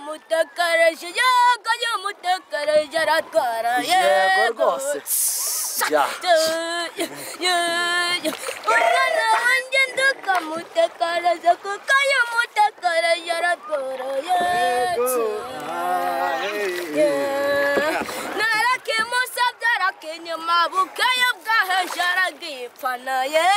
Mutakareje yego yamutakareje aratwara yego rwose ya umwana wanjye ndakamutakareje kuko yamutakareje aratwara yego narakimusabye arakinyuma bukeye bwaheje aragipfana ye.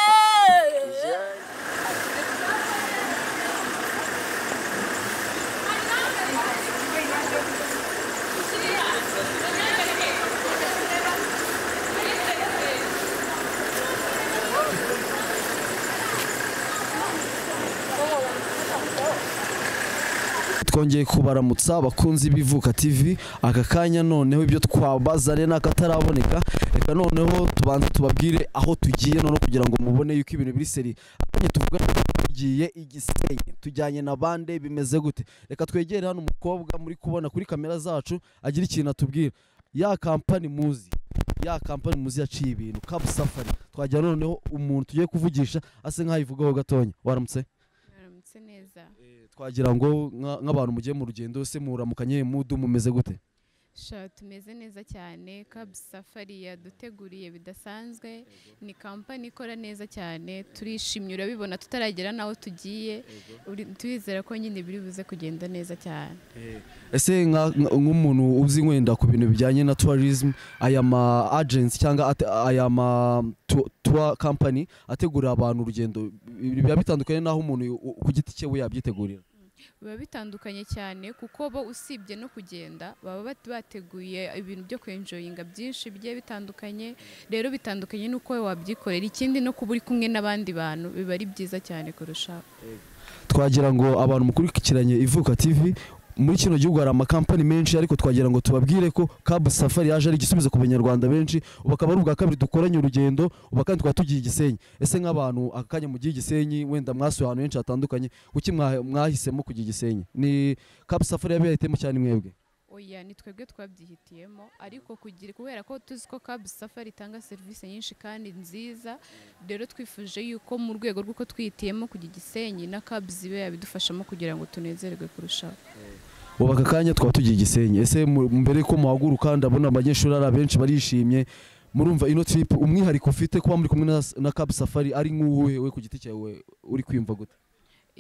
Twongeye kubaramutsa abakunzi b'Ivuka TV aka kanya noneho ibyo twabazane n'akataraboneka reka noneho tubanze tubabwire aho tugiye noneho kugira ngo mubone yuko ibintu biri seri akanye tuvuga tugiye igisenyi tujyanye na bande bimeze gute. Reka twegere hano umukobwa muri kubona kuri kamera zacu agira ikintu atubwira. Ya kampani muzi yaciye ibintu Cub Safari twajya noneho umuntu tugiye kuvugisha ase nkayivugaho gatonya. Waramutse? Neza. Twagira ngo nk'abantu mugiye mu rugendo se muramukanye mudu mumeze gute? Sha tumeze neza cyane. Cub Safari yaduteguriye bidasanzwe, ni kampani ikora neza cyane, turishimye urabibona tutaragera naho tugiye, turizera ko nyine biri buze kugenda neza cyane. Ese nk'umuntu uzi wenda ku bintu bijyanye na tourism, aya ma agents cyangwa aya ma tour company ategura abantu urugendo biba bitandukanye naho umuntu ku giti cye we yabyitegurira? Biba bitandukanye cyane kuko bo usibye no kugenda baba bateguye ibintu byo kwenjoyinga byinshi bigiye bitandukanye, rero bitandukanye nuko wabyikorera. Ikindi no kuba uri kumwe n'abandi bantu biba ari byiza cyane kurusha. Twagira ngo abantu mukurikiranye Ivuka TV muri kino gihugu hari amakampani menshi, ariko twagira ngo tubabwire ko Cub Safari yaje ari igisubizo ku banyarwanda benshi. Ubu akaba ari ubwa kabiri dukoranye urugendo, ubu kandi twaba tugiye Gisenyi. Ese nk'abantu aka kanya mugiye Gisenyi wenda mwasuye ahantu henshi hatandukanye, kuki mwahisemo kujya Gisenyi? Ni Cub Safari yabihitemo cyane mwebwe? Oya, ni twebwe twabyihitiyemo, ariko kugira kubera ko tuzi ko Cub Safari itanga serivisi nyinshi kandi nziza, rero twifuje yuko mu rwego rw'uko twihitiyemo kujya Gisenyi na Cub zibe yabidufashamo kugira ngo tunezerwe kurushaho. Ubu aka kanya twaba tugiye Gisenyi. Ese mbere ko muhaguruka ndabona abanyeshuri ari abenshi barishimye, murumva ino trip umwihariko ufite kuba muri kumwe na Cub Safari ari nk'uwuhe we ku giti cyawe uri kwiyumva gute?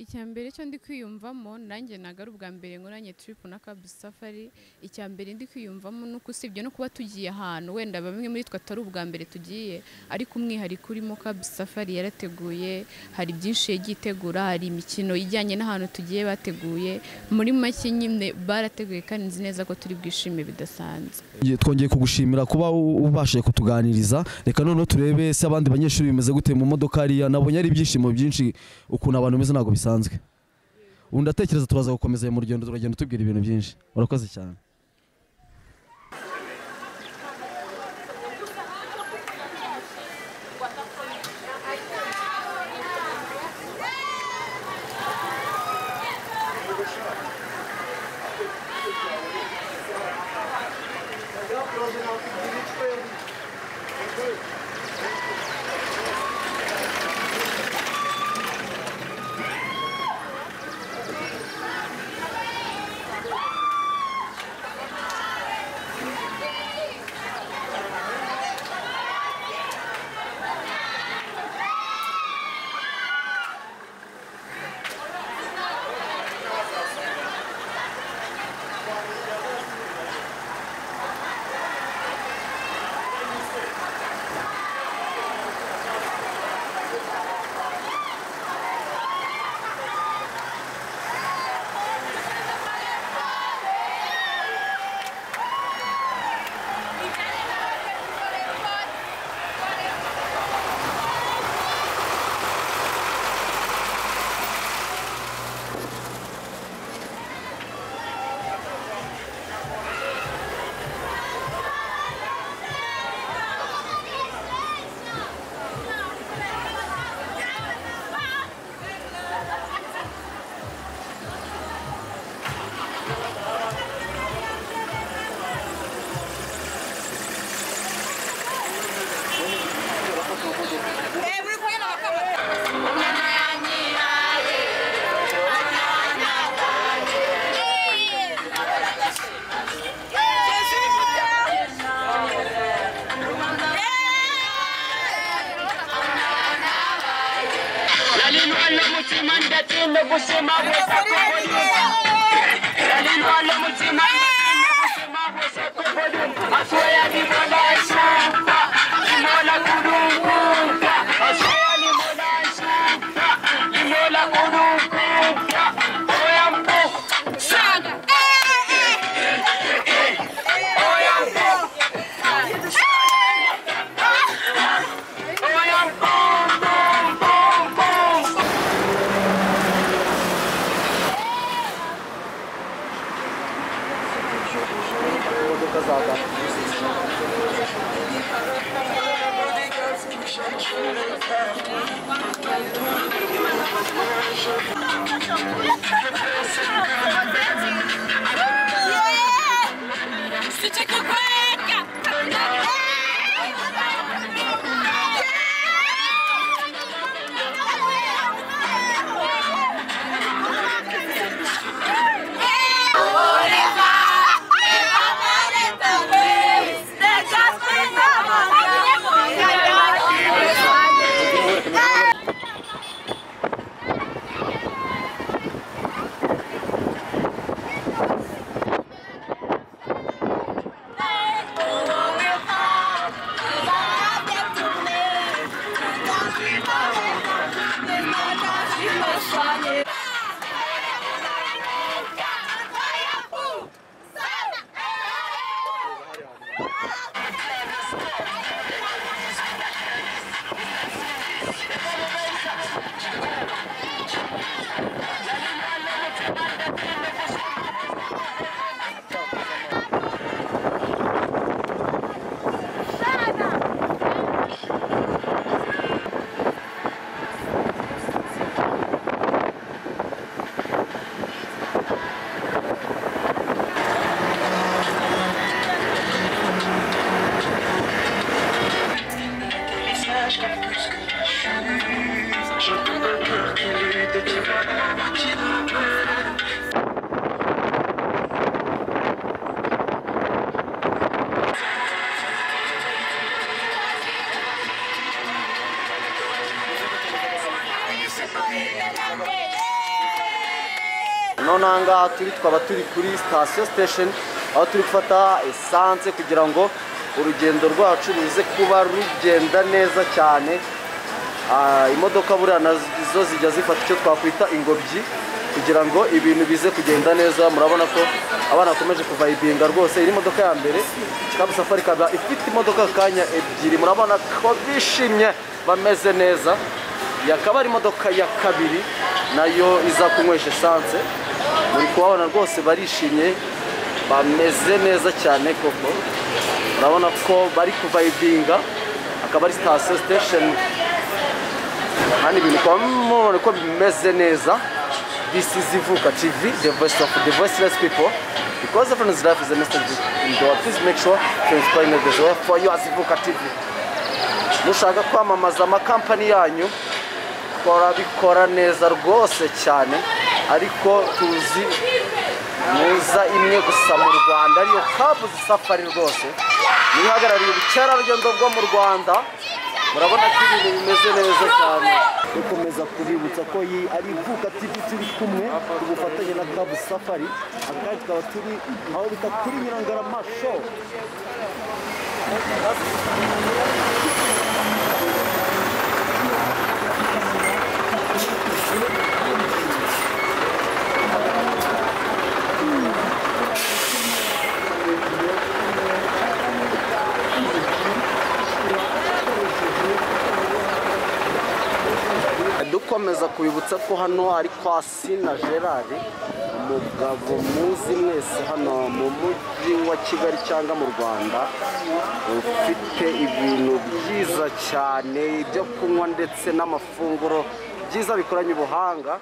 Icya mbere cyo ndi kwiyumvamo nanjye ntago ari ubwa mbere nkoranye trip na Cubs Safari. Icya mbere ndi kwiyumvamo nuko usibye no kuba tugiye ahantu wenda bamwe muri twe atari ubwa mbere tugiye, ariko umwihariko urimo Cubs Safari yarateguye, hari byinshi yagiye itegura, hari imikino ijyanye n'ahantu tugiye bateguye, muri make nyine barateguye kandi nzi neza ko turi bwishime bidasanzwe. Twongeye kugushimira kuba ubashije kutuganiriza. Reka noneho turebe se abandi banyeshuri bimeze gute mu modoka hariya. Nabonye ari ibyishimo byinshi ukuntu abantu bameze ntabwo bisanzwe. Ubu ndatekereza turaza gukomeza mu rugendo, turagenda tubwira ibintu byinshi. Urakoze cyane. None aha ngaha turi twaba turi kuri sitasiyo station, aho turi gufata esanse kugira ngo urugendo rwacu ruze kuba rugenda neza cyane. Imodoka buriya nazo zijya zifata icyo twakwita ingobyi kugira ngo ibintu bize kugenda neza. Murabona ko abana bakomeje kuvayibinga rwose. Iyi modoka ya mbere Cab Safari ikaba ifite imodoka kanya ebyiri, murabona ko bishimye bameze neza. Iyi akaba ari imodoka ya kabiri nayo iza kunywesha esanse. Muri kubabona rwose barishimye bameze neza cyane koko, murabona ko bari kuvayibinga. Akaba ari sitasiyo station, hano ibintu mubona ko bimeze neza. This is Ivuka TV, the voice of the voiceless people. Because everyone's life is a message in God, please make sure to inspire the way for you as Ivuka TV. Mushaka kwamamaza amakampani yanyu, bikora neza rwose cyane, ariko tuzi muza imwe gusa mu Rwanda ariyo Cab Safari rwose. Nihagarariye ubukerarugendo bwo mu Rwanda. Murabona ko ibintu bimeze neza cyane. Dukomeza kubibutsa ko iyi ari Ivuka TV, turi kumwe ku bufatanye na Cab Safari. Akandi tukaba turi aho bita kuri Nyirangarama show. Dukomeza kubibutsa ko hano ari kwa Sina Gerard, umugabo muzi mwese hano mu mujyi wa Kigali cyangwa mu Rwanda, ufite ibintu byiza cyane ibyo kunywa ndetse n'amafunguro byiza bikoranye ubuhanga.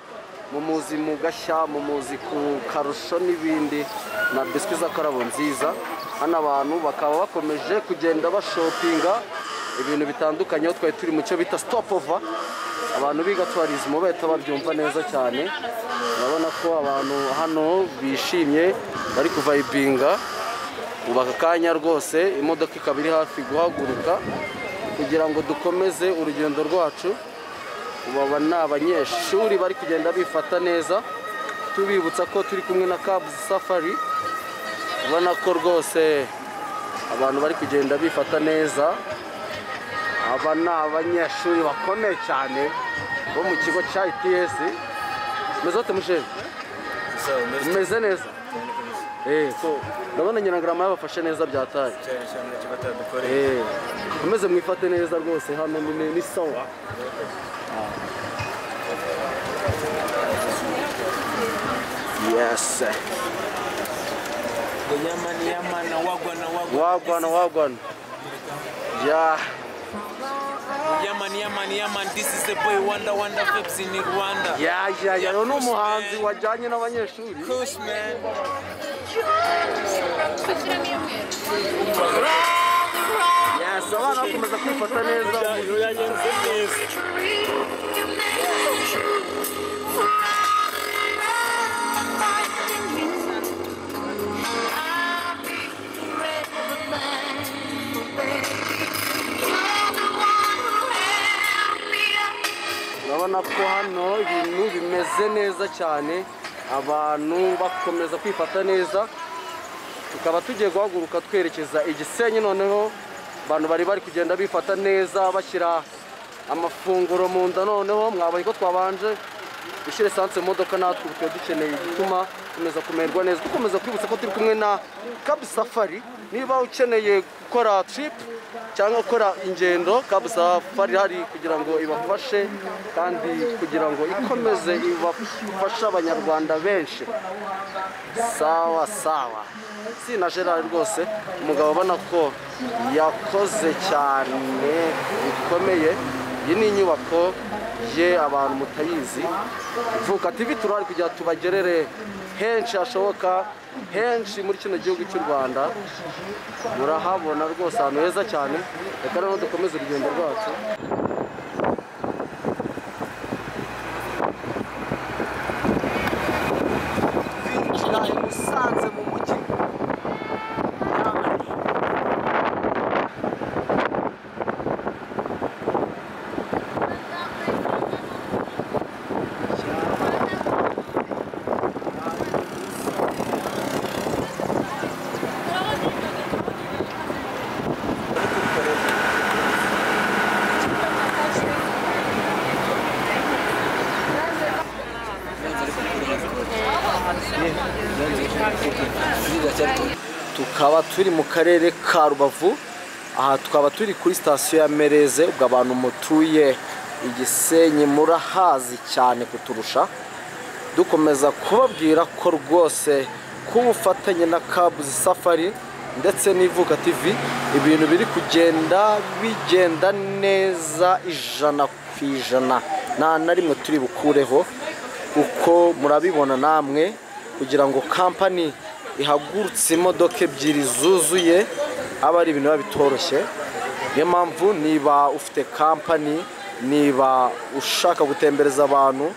Mumuzi mu gashya, mumuzi ku karusho n'ibindi, na biswi z'akarabo nziza. Hano abantu bakaba bakomeje kugenda bashopinga ibintu bitandukanye. Aho twari turi mu cyo bita stopover, abantu biga tourism bahita babyumva neza cyane. Urabona ko abantu hano bishimye bari kuvayibinga. Ubu aka kanya rwose imodoka ikaba iri hafi guhaguruka kugira ngo dukomeze urugendo rwacu. Ubu aba ni abanyeshuri bari kugenda bifata neza. Tubibutsa ko turi kumwe na Cab Safari. Ubona ko rwose abantu bari kugenda bifata neza. Aba ni abanyeshuri bakomeye cyane bo mu kigo cya ITS. Meze ute musheje? Meze neza. So ndabona Nyirangarama yabafashe neza byataye. Komeze mwifate neza rwose, hano ni sawa. Yes. Wagwana wagwana. Yeah. Yaman, yaman, yaman, this is the boy Wonder Wonder Vibes in Rwanda. Yeah, yeah, yeah. No muhanzi wajyanye n'abanyeshuri. Kush, man. Yes, abana bakomeza kwifata neza. Urabona ko hano ibintu bimeze neza cyane, abantu bakomeza kwifata neza. Tukaba tugiye guhaguruka twerekeza i Gisenyi. Noneho abantu bari kugenda bifata neza, bashyira amafunguro mu nda. Noneho mwabonye ko twabanje gushyira esanse mu modoka, natwe tukaba dukeneye igituma dukomeza kumererwa neza. Dukomeza kwibutsa ko turi kumwe na Cab Safari. Niba ukeneye gukora trip cyangwa gukora ingendo, Cab Safari hari kugira ngo ibafashe kandi kugira ngo ikomeze ibafashe abanyarwanda benshi. Sawa sawa. Sina Gerard rwose, umugabo ubona ko yakoze cyane bikomeye. Iyi ni inyubako ye abantu mutayizi. Ivuka TV turari kugira tubagerere henshi hashoboka, henshi muri kino gihugu cy'u Rwanda. Murahabona rwose ahantu heza cyane. Reka rero dukomeze urugendo rwacu. Twinjira i Musanze mu mujyi. turi mu karere ka Rubavu. Aha tukaba turi kuri sitasiyo ya Mereze. Ubwo abantu mutuye Igisenyi murahazi cyane kuturusha. Dukomeza kubabwira ko rwose kubufatanye na Cubs Safari ndetse n'Ivuka TV ibintu biri kugenda bigenda neza 100%, nta na rimwe turi bukureho, kuko murabibona namwe. Kugira ngo kampani ihagurutse imodoka ebyiri zuzuye aba ari ibintu biba bitoroshye. Niyo mpamvu niba ufite kampani, niba ushaka gutembereza abantu,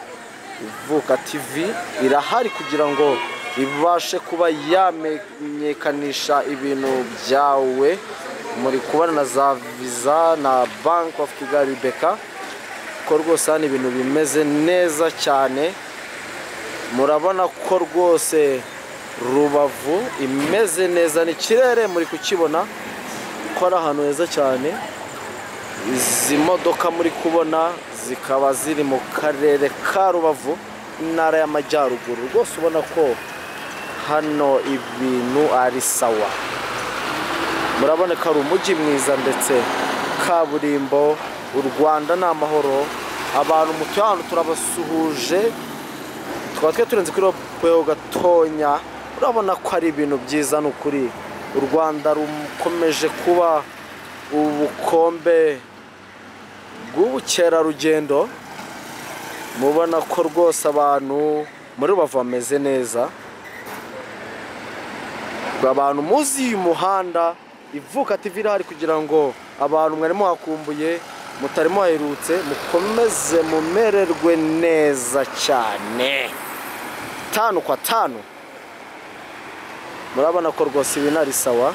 Ivuka TV irahari kugira ngo ibashe kuba yamenyekanisha ibintu byawe. Muri kubana na za Visa na Bank of Kigali BK, ko rwose hano ibintu bimeze neza cyane. Murabona ko rwose Rubavu imeze neza, ni ikirere muri kukibona ko ari ahantu heza cyane. Izi modoka muri kubona zikaba ziri mu karere ka Rubavu, intara y'Amajyaruguru. Rwose ubona ko hano ibintu ari sawa. Murabona ko ari umujyi mwiza ndetse kaburimbo. U Rwanda ni amahoro. Abantu mutuye hano turabasuhuje, tukaba twe turenze kuri ropeyo gatonya. Urabona ko ari ibintu byiza, ni ukuri. U Rwanda rukomeje kuba ubukombe bw'ubukerarugendo. Mubona ko rwose abantu muri Rubavu bameze neza. Abantu muzi uyu muhanda, Ivuka TV irahari kugira ngo abantu mwari muhakumbuye, mutari muhaherutse, mukomeze mumererwe neza cyane. 5 kwa 5. Murabona ko rwose ibintu ari sawa.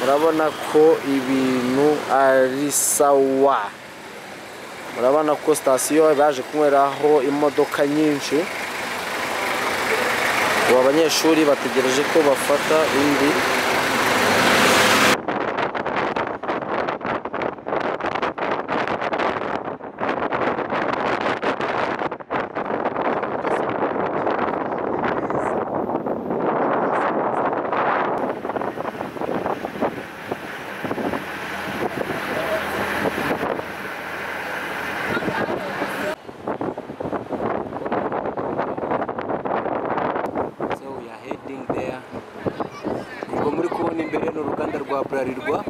Murabona ko ibintu ari sawa. Murabona ko sitasiyo baje kunyweraho imodoka nyinshi. Ubu abanyeshuri bategereje ko bafata indi. So we are heading there. Ubwo muri kubona imbere ni uruganda rwa Bralirwa.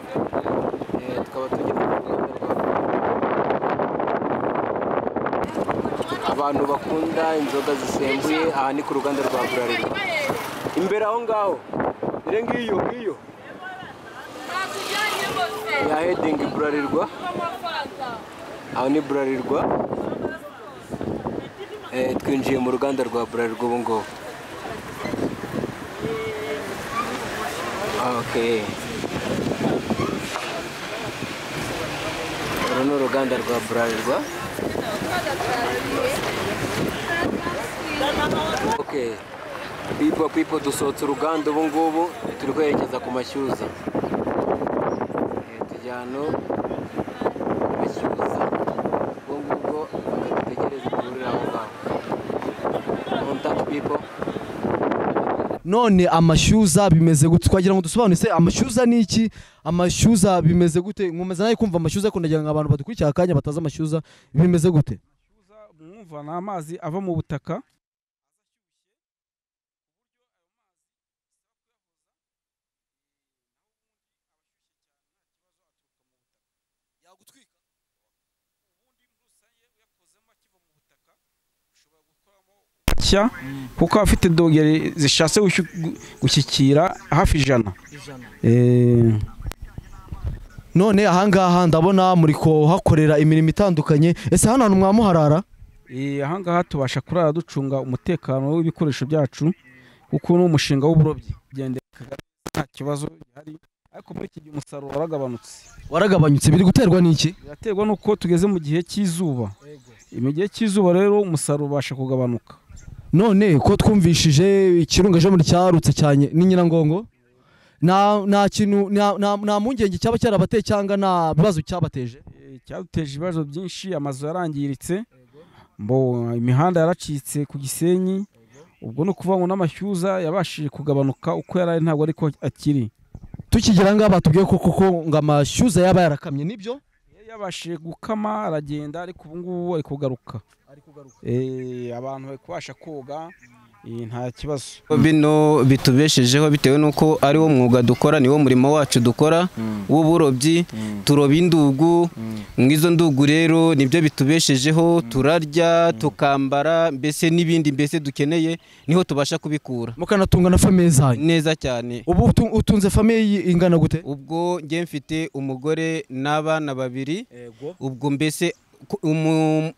Tukaba tugeze ku ruganda rwa abantu bakunda inzoga zisembuye. Aha ni ku ruganda rwa Bralirwa. Imbere aho ngaho, ire ngiyo ngiyo. We are heading Bralirwa. Aho ni Bralirwa. Twinjiye mu ruganda rwa Bralirwa ubu ngubu. Okay. Uru ni uruganda rwa Bralirwa. Okay. People dusohotse uruganda ubu ngubu turi kwerekeza ku mashyuza. Tujyana mashyuza. Ubwo ngubwo dutegereze duhurire aho ngaho. Contact people. None amashyuza bimeze gute? Twagira ngo dusobanure se amashyuza ni iki? Amashyuza bimeze gute? Nkomeza nayo kumva amashyuza, ariko ndagira ngo abantu badukurikira akanya batazi amashyuza bimeze gute. Mwumva ni amazi ava mu butaka. Kuko afite dogere zishatse gushyikira hafi 100. None ahangaha ndabona muri ko hakorera imirimo itandukanye. Ese hano hantu mwamuharara? Ahangaha tubasha kurara ducunga umutekano w'ibikoresho byacu, kuko ni umushinga w'uburobyi. Gendeka nta kibazo gihari, ariko muri iki gihe umusaruro waragabanutse. Waragabanyutse biri guterwa n'iki? Biraterwa nuko tugeze mu gihe cy'izuba. Mu gihe cy'izuba rero umusaruro ubasha kugabanuka. None ko twumvishije ikirunga cyo muri cyarutse cyane ni Nyirangongo, nta kintu nta mpungenge cyaba cyarabateye cyangwa nta bibazo cyabateje? Cyaduteje ibibazo byinshi, amazu yarangiritse, mbo imihanda yaracitse ku Gisenyi. Ubwo ni ukuvuga ngo n'amashyuza yabashije kugabanuka uko yari ari, ntabwo ariko akiri. Tukigera ngaha batubwiye ko koko ngo amashyuza yaba yarakamye, nibyo? Yabashije gukama aragenda, ariko ubu ngubu ari kugaruka. Abantu bari kubasha koga, nta kibazo. Bino bitubeshejeho bitewe nuko ari wo mwuga dukora, niwo murimo wacu dukora w'uburobyi. Turoba indugu, mwizo ndugu rero nibyo bitubeshejeho, turarya, tukambara, mbese n'ibindi mbese dukeneye niho tubasha kubikura. Mukanatunga na famille zanyu neza cyane. Ubu utunze famille ingana gute? Ubwo nge mfite umugore n'abana babiri. Ubwo mbese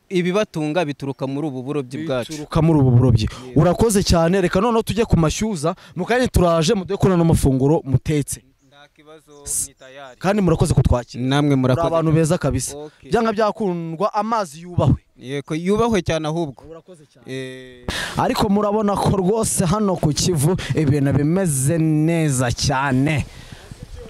ibibatunga bituruka muri ubu burobyi bwacu. Bituruka muri ubu burobyi. Urakoze cyane, reka noneho tujye ku mashyuza, mukanye turaje muduhe kuri ano mafunguro mutetse. Kandi murakoze kutwakira. Namwe murakoze. Abantu beza kabisa. Byanga byakundwa amazi yubahwe. Yego yubahwe cyane ahubwo. Urakoze cyane. Ariko murabona ko rwose hano ku Kivu ibintu bimeze neza cyane.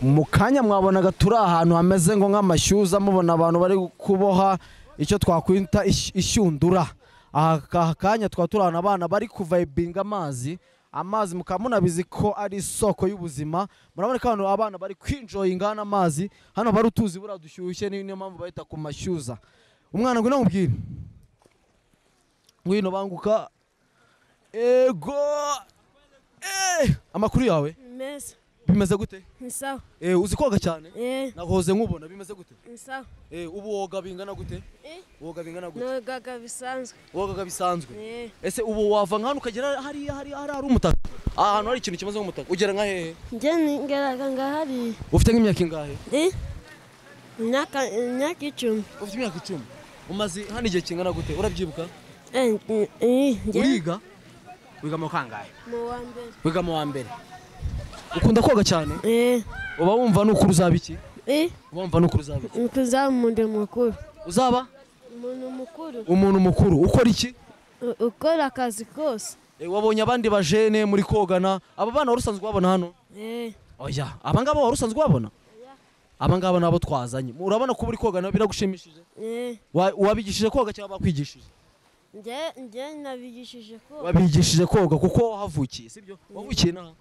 Mukanya mwabonaga turi ahantu hameze ngo nk'amashyuza, mubona abantu bari kuboha icyo twakwita ishyundura. Aha kanya twa turana abana bari kuvibinga amazi, amazi mukamunabizi ko ari isoko y'ubuzima. Murabona ko hano abana bari kwinjoyinga n'amazi, hano bari utuzi bura dushyushye, niyo mpamvu bahita ku mashyuza. Umwana ngwino mubwire, ngwino banguka. Ego amakuru yawe meza. Bimeze gute? Ni sawa. Uzi koga cyane? Nahoze nkubona, bimeze gute? Ni sawa. Ubu woga bingana gute? Woga bingana gute? Nogaga bisanzwe. Wogaga bisanzwe. Ese ubu wava nk'ahantu ukagera hariya hari umutaka? Ahantu hari ikintu kimeze nk'umutaka. Ugera nka hehe? Nje ngeraga ngahari. Ufite nk'imyaka ingahe? Imyaka 10. Ufite imyaka 10. Umaze hano igihe kingana gute? Urabyibuka? Uriga? Wiga mu kangahe? Mu wa mbere. Wiga mu wa mbere. Ukunda koga cyane? Uba wumva nuko uzaba iki? Uba wumva nuko uzaba iki? Uzaba umuntu mukuru. Uzaba? Umuntu mukuru. Umuntu mukuru ukora iki? Ukora akazi kose. Wabonye abandi bajene muri kogana, aba bana wari usanzwe wabona hano? Oya, aba ngaba wari usanzwe wabona? Aba ngaba nabo twazanye. Urabona ko uri kogana biragushimishije? Wabigishije koga cyangwa bakwigishije? Nje nabigishije koga. Wabigishije koga kuko wahavukiye, sibyo? Wavukiye naha.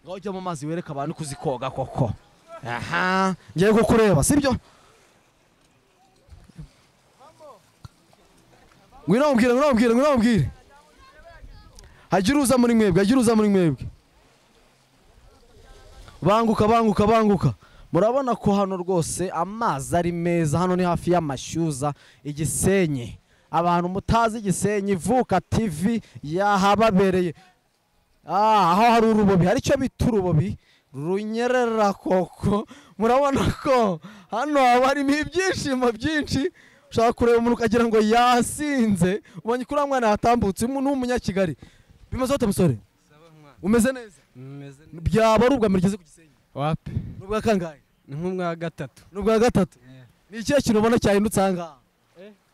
Ngaho ujya mu mazi wereka abantu kuzikoga koko. Aha, ngiye kukureba, sibyo? Ngwino umbwire, ngwino umbwire, ngwino umbwire. Hagira uza muri mwebwe, hagira uza muri mwebwe. Banguka, banguka, banguka. Murabona ko hano rwose amazi ari meza, hano ni hafi y'amashyuza Igisenyi. Abantu mutazi Igisenyi, Vuka TV yahababereye. Aho hari urubobi, hari icyo bita urubobi runyerera koko. Murabona ko hano haba harimo ibyishimo byinshi, ushaka kureba umuntu ukagira ngo yasinze. Ubonye kuri mwana yatambutse, n'umunyakigali. Bimeze gute musore? Umeze neza? Byaba ari ubwa mbere ugeze ku Gisenyi? Wapi? N'ubwa kangahe? Ni nk'ubwa gatatu. N'ubwa gatatu? Ni ikihe kintu ubona cyahindutse aha ngaha?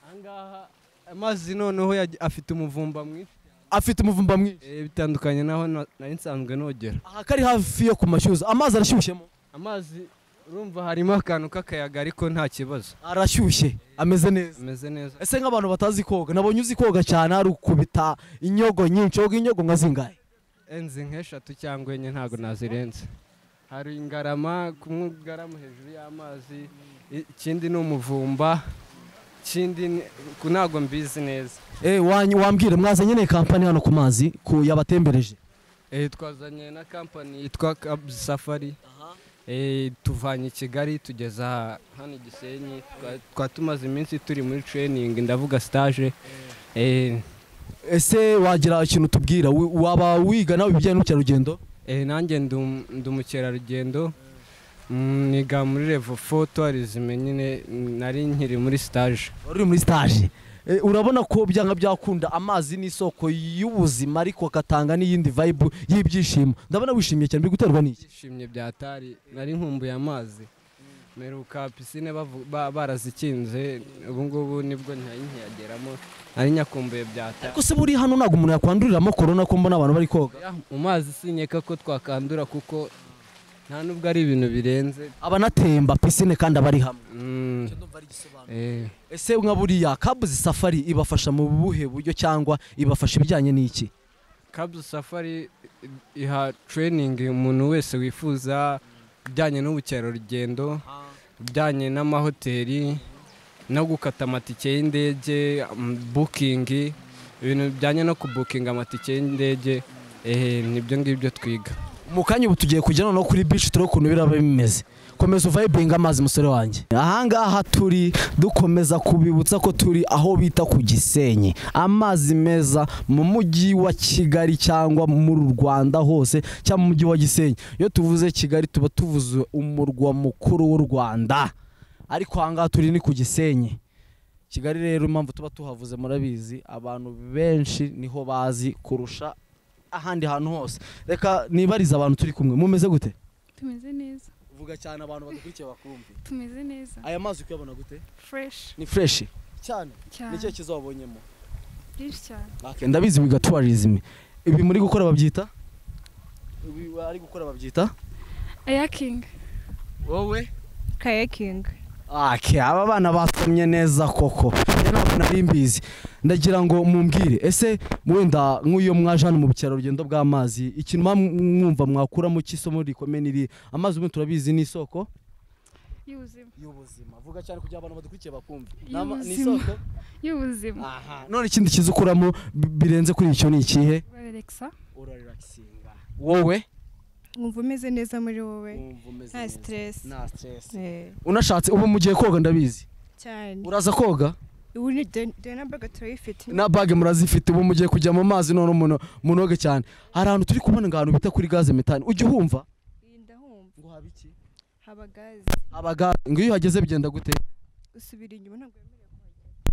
Aha ngaha amazi noneho afite umuvumba mwinshi. Afite umuvumba mwinshi. Bitandukanye naho nari nsanzwe nogera. Aha kari hafi yo ku mashyuza, amazi arashyushyemo. Amazi urumva harimo akantu k'akayaga ariko nta kibazo. Arashyushye, ameze neza. Ameze neza. Ese nk'abantu batazi koga, nabonye uzi koga cyane, ari ukubita inyogo nyinshi, woga inyogo nka zingahe? Enzi nk'eshatu cyangwa enye ntago nazirenze. Hari ingarama, kumwe ugarama hejuru y'amazi, ikindi ni umuvumba. Ikindi ntago mbizi neza. Wambwira mwazanye ne company hano ku mazi ku yabatembereje? Twazanye na company yitwa Cubs Safari. Tuvanye i Kigali tugeza hano Gisenyi, twatumaze iminsi turi muri training, ndavuga stage. Ese wagira ikintu tubwira, waba wiga nawe ibijyanye n'ubukerarugendo? Nanjye ndi umukerarugendo, niga muri level 4 tourism nyine, nari nkiri muri stage. Wari muri stage. Urabona ko byanga byakunda amazi ni isoko y'ubuzima, ariko akatanga n'iyindi vibe y'ibyishimo. Ndabona wishimiye cyane, biri guterwa n'iki? Nishimye byatari, nari nkumbuye amazi. Meruka piscine barazikinze, ubu ngubu nibwo ntiyageramo, nari nyakumbuye byatari. Ariko se buri hano ntago umuntu yakwanduriramo corona ko mbona abantu bari koga? Mu mazi sinyeka ko twakandura kuko nta nubwo ari ibintu birenze. Abanatemba piscine kandi abari hamwe. Ese nka buriya Cubs Safari ibafasha mu buhe buryo cyangwa ibafasha ibijyanye n'iki? Cubs Safari iha training umuntu wese wifuza ibijyanye n'ubukerarugendo, ibijyanye n'amahoteli no gukata amatike y'indege, booking, ibintu bijyanye no kubukinga amatike y'indege, nibyo ngibyo twiga. Mu kanya ubu tugiye kujya noneho kuri beach, turebe ukuntu biraba bimeze. Komeza uvayibinga amazi, musore wanjye. Ahangaha turi, dukomeza kubibutsa ko turi aho bita ku Gisenyi, amazi meza mu mujyi wa Kigali cyangwa mu Rwanda hose, cyangwa mu mujyi wa Gisenyi. Iyo tuvuze Kigali tuba tuvuze umurwa mukuru w'u Rwanda, ariko ahangaha turi ni ku Gisenyi. Kigali rero impamvu tuba tuhavuze murabizi, abantu benshi niho bazi kurusha ahandi hantu hose. Reka nibarize abantu turi kumwe, mumeze gute? Tumeze neza. Vuga cyane abantu badukurikiye bakumve. Tumeze neza. Aya mazi ukuyabona gute? Fresh. Ni fresh cyane. Cyane. Ni cyo kiza wabonyemo? Byinshi cyane. Okay, ndabizi wiga tourism. Ibi muri gukora babyita? Ibi ari gukora babyita? Kayaking. Wowe? Kayaking. Okay, aba bana basomye neza koko. Ntabwo nari mbizi. Ndagira ngo mumbwire, ese wenda nk'uyo mwaje hano mu bukerarugendo bw'amazi, ikintu mwumva mwakuramo cy'isomo rikomeye niri amazi? Ubundi turabizi ni isoko y'ubuzima. Y'ubuzima. Vuga cyane kugira abantu badukurikiye bakumve. Ni isoko y'ubuzima. Aha. None ikindi kiza ukuramo birenze kuri icyo ni ikihe? Urarelaxa. Urarelaxinga. Wowe? Wumva umeze neza muri wowe. Nta stress. Nta stress. Unashatse ubu mugiye koga ndabizi. Cyane. Uraza koga? Ubu ni na bag turayifite. Na bag murazifite, ubu mugiye kujya mu mazi none umuntu munoge cyane. Hari ahantu turi kubona ngo ahantu bita kuri gaze metane. Ujye uhumva? Ndahumva. Ngo haba iki? Haba gaze. Haba gaze. Ngo iyo uhageze bigenda gute? Usubira inyuma, ntabwo wemerewe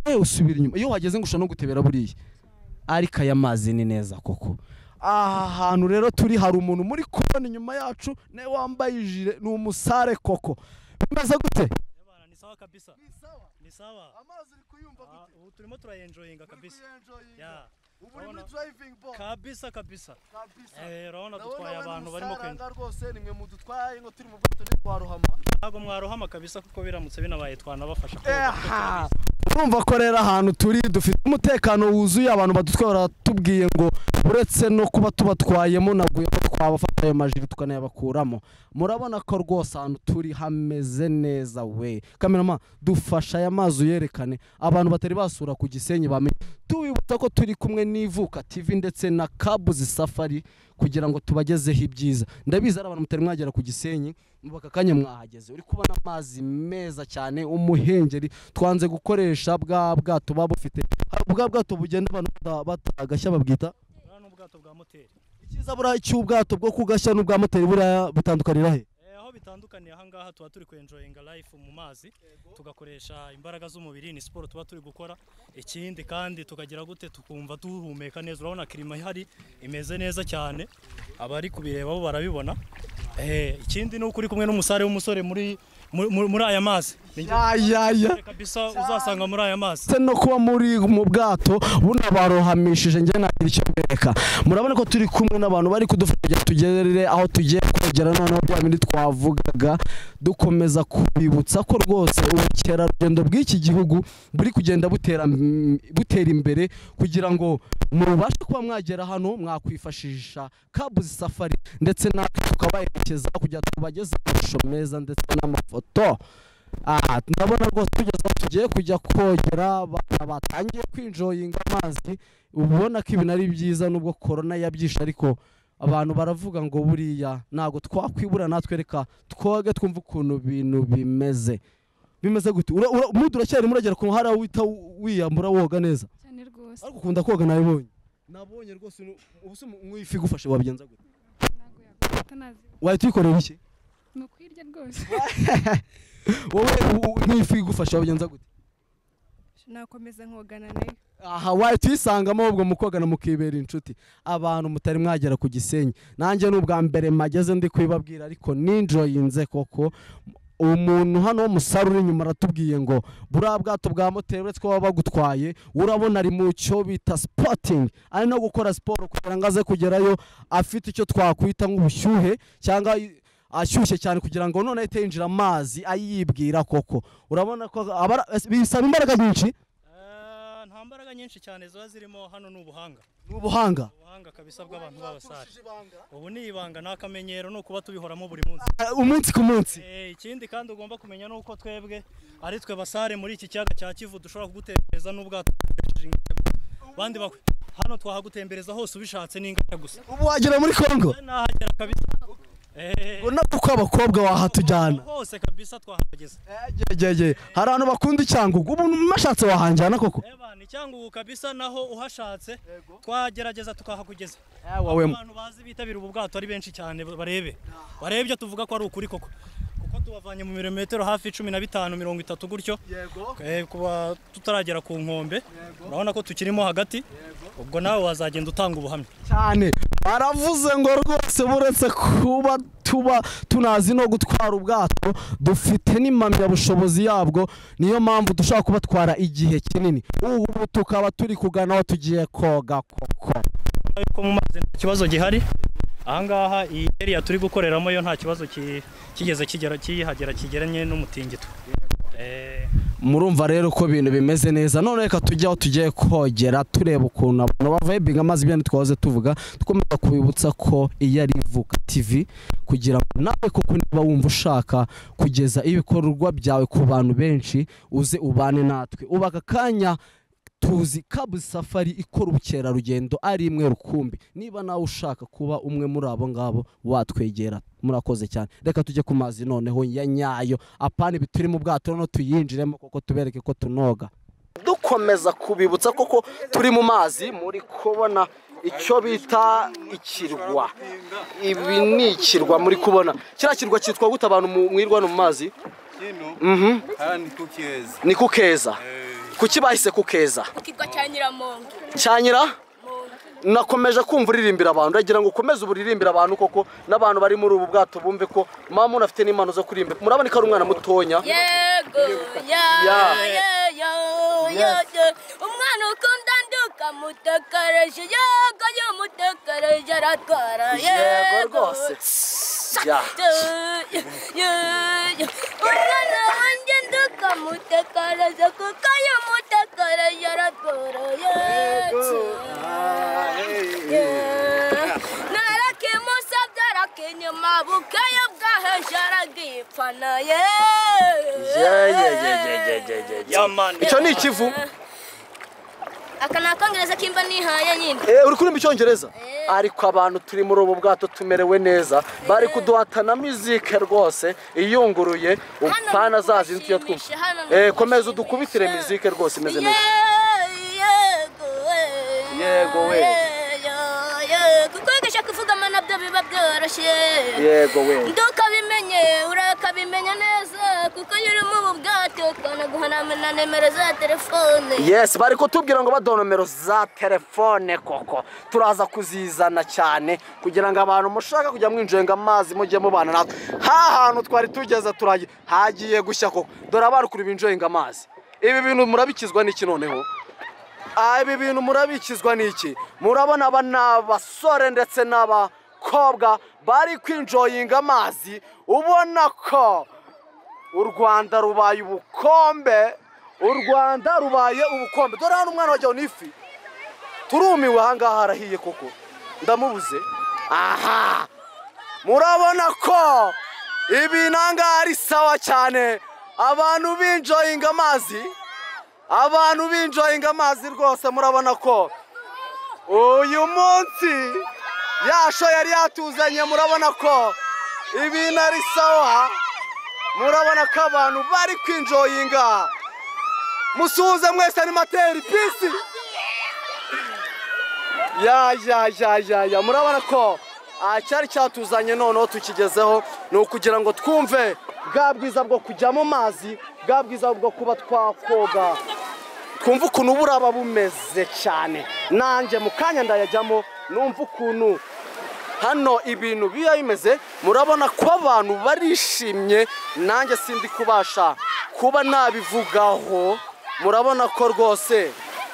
kuhagera. Usubira inyuma. Iyo uhageze ngo ushobora no gutebera buriya. Ariko aya mazi ni neza koko. Aha hantu rero turi hari umuntu muri kubona inyuma yacu nawe wambaye ijire, ni umusare koko. Bimeze gute? Ni sawa kabisa. Ni sawa. Amazi uri kuyumva gute? Ubu turimo turayenjoyinga kabisa. Yeah. Ubu uri muri driving boat. Kabisa kabisa. Urabona dutwaye abantu barimo kwenda. Rwose nimwe mudutwaye ngo turi mu bwato ntitwarohama. Ntabwo mwarohama kabisa kuko biramutse binabaye twanabafasha koga. Urumva ko rero ahantu turi dufite umutekano wuzuye, abantu badutwaye baratubwiye ngo uretse no kuba tubatwayemo naguye twabafata ayo majiri tukanayabakuramo. Murabona ko rwose ahantu turi hameze neza we. Cameraman, dufasha aya mazi uyerekane abantu batari basura ku Gisenyi bamenye. Tubibutsa ko turi kumwe n'Ivuka TV ndetse na Cubs Safari kugira ngo tubagezeho ibyiza. Ndabizi ari abantu mutari mwagera ku Gisenyi, mubaka kanya mwahageze. Uri kubona amazi meza cyane, umuhengeri. Twanze gukoresha bwa bwato baba bufite. Bwa bwato bugenda abantu batagashya babwita ubwato bwa moteri. Ikiza buriya cy'ubwato bwo kugashya n'ubwa moteri buriya butandukanira he? Aho bitandukaniye aha ngaha tuba turi kwenjoyinga life mu mazi, tugakoresha imbaraga z'umubiri, ni siporo tuba turi gukora. Ikindi kandi tukagira gute, tukumva duhumeka neza. Urabona klima ihari imeze neza cyane, abari kubireba bo barabibona. Ikindi ni uko uri kumwe n'umusare w'umusore muri aya mazi. Ya. Kabisa uzasanga muri aya mazi. Se no kuba muri mu bwato bunabarohamishije nge nagira icyo mbereka. Murabona ko turi kumwe n'abantu bari kudufasha tugerere aho tugiye kugera, noneho bya bindi twavugaga dukomeza kubibutsa ko rwose ubukerarugendo bw'iki gihugu buri kugenda butera imbere kugira ngo mubashe kuba mwagera hano mwakwifashisha Cubs Safari ndetse natwe tukabaherekeza kugira tubageze amashusho meza ndetse n'amafoto. Ndabona rwose tugeze aho tugiye kujya kogera, abana batangiye kwinjoyinga amazi. Ubona ko ibintu ari byiza nubwo corona yabyishe, ariko abantu baravuga ngo buriya ntago twakwibura natwe, reka twoge twumve ukuntu ibintu bimeze. Bimeze gute? Mudu uracyari muragera ku hari aho wita wiyambura woga neza cyane rwose. Ariko ukunda koga nabibonye. Nabonye rwose ubu se nk'ifi gufashe wabigenza gute? Ntago yakufata nazi. Wahita uyikorera iki? Ni ukwirya rwose. Wowe nk'ifi igufashe wabigenza gute? Nakomeza nkogana nayo. Aha wahita uyisangamo ubwo mukogana mukibera inshuti. Abantu mutari mwagera ku Gisenyi, nanjye n'ubwa mbere mageze ndi kubibabwira, ariko ninjoyinze koko. Umuntu hano w'umusare uri inyuma aratubwiye ngo buriya bwato bwa moteri uretse ko baba bagutwaye, urabona ari mu cyo bita sporting, ari no gukora siporo kugira ngo aze kugerayo afite icyo twakwita nk'ubushyuhe cyangwa ashyushye cyane kugira ngo none ahite yinjira amazi ayibwira koko. Urabona ko bisaba imbaraga nyinshi. Nta mbaraga nyinshi cyane ziba zirimo hano, ni ubuhanga. Ni ubuhanga. Ubuhanga kabisa bw'abantu b'abasare. Ubu ni ibanga n'akamenyero, ni ukuba tubihoramo buri munsi. Umunsi ku munsi. Ikindi kandi ugomba kumenya ni uko twebwe ari twe basare muri iki kiyaga cya Kivu dushobora kugutembereza n'ubwato dukoresheje ingata gusa. Bandi bakwe hano twahagutembereza hose ubishatse n'ingata gusa. Ubu wagera muri Kongo? Nahagera kabisa. Ubona ko abakobwa wahatujyana hose kabisa twahageze. Gege hari abantu bakunda Icyangugu, ubu mashatse wahanjyana koko? Ni Icyangugu kabisa, naho uhashatse twagerageza tukahakugeza. Abantu bazi bitabira ubu bwato ari benshi cyane, barebe ibyo tuvuga ko ari ukuri koko, kuko tubavanye mu birometero hafi 15 30 gutyo, kuba tutaragera ku nkombe. Urabona ko tukirimo hagati, ubwo nawe wazagenda utanga ubuhamya cyane. Baravuze ngo rwose buretse kuba tuba tunazi no gutwara ubwato, dufite n'impamyabushobozi yabwo, niyo mpamvu dushobora kubatwara igihe kinini. Ubu tukaba turi kugana aho tugiye koga koko. Yuko mu mazi nta kibazo gihari ahangaha, iyi area turi gukoreramo yo nta kibazo kigeze kigera kihagera kigeranye n'umutingito. Murumva rero ko ibintu bimeze neza. None reka tujye aho tugiye kogera tureba ukuntu abantu bavibinga amazi. Ibyo twahoze tuvuga, dukomeza kubibutsa ko iyo ari Ivuka TV, kugira ngo nawe koko niba wumva ushaka kugeza ibikorwa byawe ku bantu benshi, uze ubane natwe. Ubu aka kanya tuzi Cubs Safari ikora ubukerarugendo ari imwe rukumbi. Niba nawe ushaka kuba umwe muri abo ngabo watwegera. Murakoze cyane. Reka tujye ku mazi noneho ya nyayo, apana ibi turi mu bwato, no tuyinjiremo koko tubereke ko tunoga. Dukomeza kubibutsa koko turi mu mazi, muri kubona icyo bita ikirwa. Ibi ni ikirwa muri kubona. Kiriya kirwa cyitwa gute abantu mwirwa no mu mazi? Ni ku Keza. Kuki bahise ku Keza? Ku kirwa cya Nyiramongo. Cya Nyira? Nakomeje kumva uririmbira abantu, ndagira ngo ukomeze uburirimbira abantu koko, n'abantu bari muri ubu bwato bumve ko mama unafite n'impano zo kuririmba. Murabona ko ari umwana mutonya. Yego ya ya ya, umwana ukunda nduka mutakareje, yego yumutakareje aratwara. Yego rwose. Ya. Umwana wanjye nduka mutakareje kuko yumutakareje aratwara. Yego. Narakimusabye arakinyuma bukeye bwaheje aragipfana. Icyo ni ikivu. Aka ni akongereza kimba nihaye nyine. Uri kuririmba icyongereza? Ariko abantu turi muri ubu bwato tumerewe neza, bari kuduhatana muzike rwose iyunguruye, upana zazi ntiyo twumva. Komeza udukubitire muzike rwose imeze neza. Yego we. Kukwigisha kuvuga nabyo biba byoroshye. Yego we. Ndukabimenye urakabimenya neza, kuko iyo uri mu bwato twanaguha na nimero za telefone. Yes, bari kutubwira ngo baduha nomero za telefone koko. Turaza kuzizana cyane kugira ngo abantu mushaka kujya mwinjenga amazi mujye mubana natwe. Ha hantu twari tugeze turagiye hagiye gushya koko. Dore abari kuri binjenga amazi. Ibi bintu murabikizwa n'iki noneho? Ibi bintu murabikizwa n'iki? Murabona aba ni abasore ndetse n'abakobwa bari kwinjoyinga amazi, ubona ko u Rwanda rubaye ubukombe. U Rwanda rubaye ubukombe. Dore hano umwana wajyaho n'ifi. Turumiwe ahangaha harahiye koko. Ndamubuze. Aha! Murabona ko ibintu ahangaha ari sawa cyane. Abantu binjoyinga amazi. Abantu binjoyinga amazi rwose, murabona ko uyu munsi yasho yari yatuzanye. Murabona ko ibintu ari sawa. Murabona ko abantu bari kwinjoyinga. Musuhuze mwese animateri pisi. Ya ya ya ya ya, murabona ko cyari cyatuzanye noneho tukigezeho, ni ukugira ngo twumve bwa bwiza bwo kujya mu mazi, bwa bwiza bwo kuba twakoga, twumva ukuntu buraba bumeze cyane. Nanjye mu kanya ndayajyamo numva ukuntu hano ibintu biba bimeze. Murabona ko abantu barishimye, nanjye sindi kubasha kuba nabivugaho. Murabona ko rwose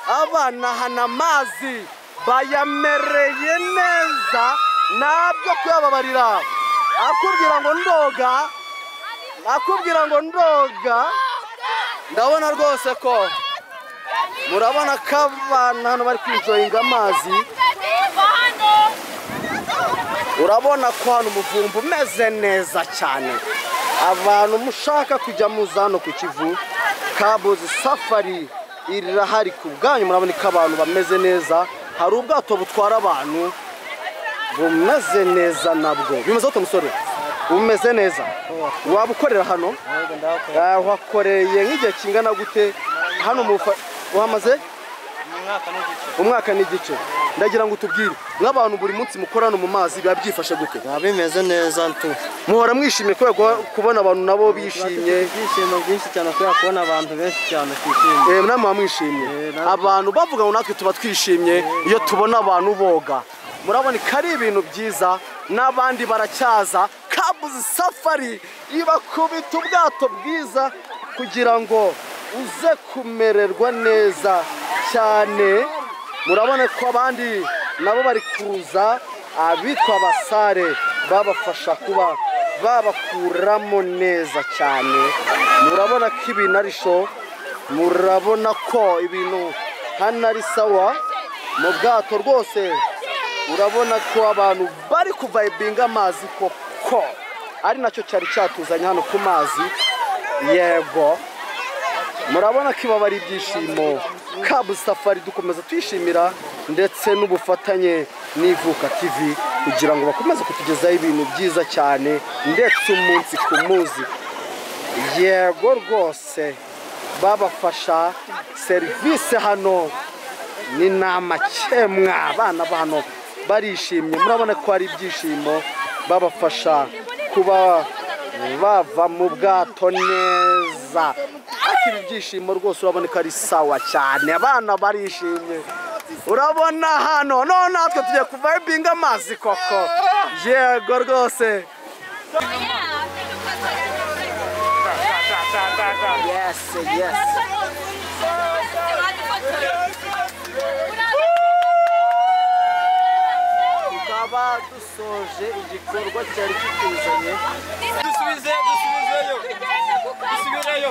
abana hano amazi bayamereye neza, ntabyo kuyababarira. Akubwira ngo ndoga, akubwira ngo ndoga. Ndabona rwose ko murabona ko abana hano bari kwinjoyinga amazi. Urabona ko hano umuvumba umeze neza cyane. Abantu mushaka kujya muza hano ku Kivu, Cubs Safari irahari ku bwanyu. Murabona ko abantu bameze neza, hari ubwato butwara abantu bumeze neza nabwo. Bimeze gute musore? Umeze neza? Waba ukorera hano? Wakoreye nk'igihe kingana gute hano? Uhamaze umwaka n'igice. Ndagira ngo utubwire nk'abantu buri munsi mukorana mu mazi biba byifashe gute? Biba bimeze neza ntu. Muhora mwishimye kubera kubona abantu nabo bishimye? Ibyishimo byinshi cyane kubera kubona abantu benshi cyane twishimye. Namwe muba mwishimye. Abantu bavuga ngo natwe tuba twishimye iyo tubona abantu boga. Murabona ko ari ibintu byiza, n'abandi baracyaza. Cubs Safari ibakubita ubwato bwiza kugira ngo uze kumererwa neza cyane. Murabona ko abandi nabo bari kuza, abitwa abasare babafasha kuba babakuramo neza cyane. Murabona ko ibintu ari sho, murabona ko ibintu hano ari sawa mu bwato rwose. Urabona ko abantu bari kuvayibinga amazi koko, ari nacyo cyari cyatuzanye hano ku mazi. Yego, murabona ko iba ari ibyishimo. Cubs Safari dukomeza twishimira ndetse n'ubufatanye n'Ivuka TV kugira ngo bakomeze kutugezaho ibintu byiza cyane ndetse umunsi ku munsi. Yego rwose babafasha serivisi hano ni ntamakemwa. Abana bano barishimye, murabona ko ari ibyishimo, babafasha kuba bava mu bwato neza. Ariko ibi byishimo rwose urabona ko ari sawa cyane, abana barishimye. Urabona hano none natwe tugiye kuvayibinga amazi koko. Yego rwose. Yes, yes. Tukaba dusoje igikorwa cyari kituzanye. Dusubizeyo. Dusubireyo.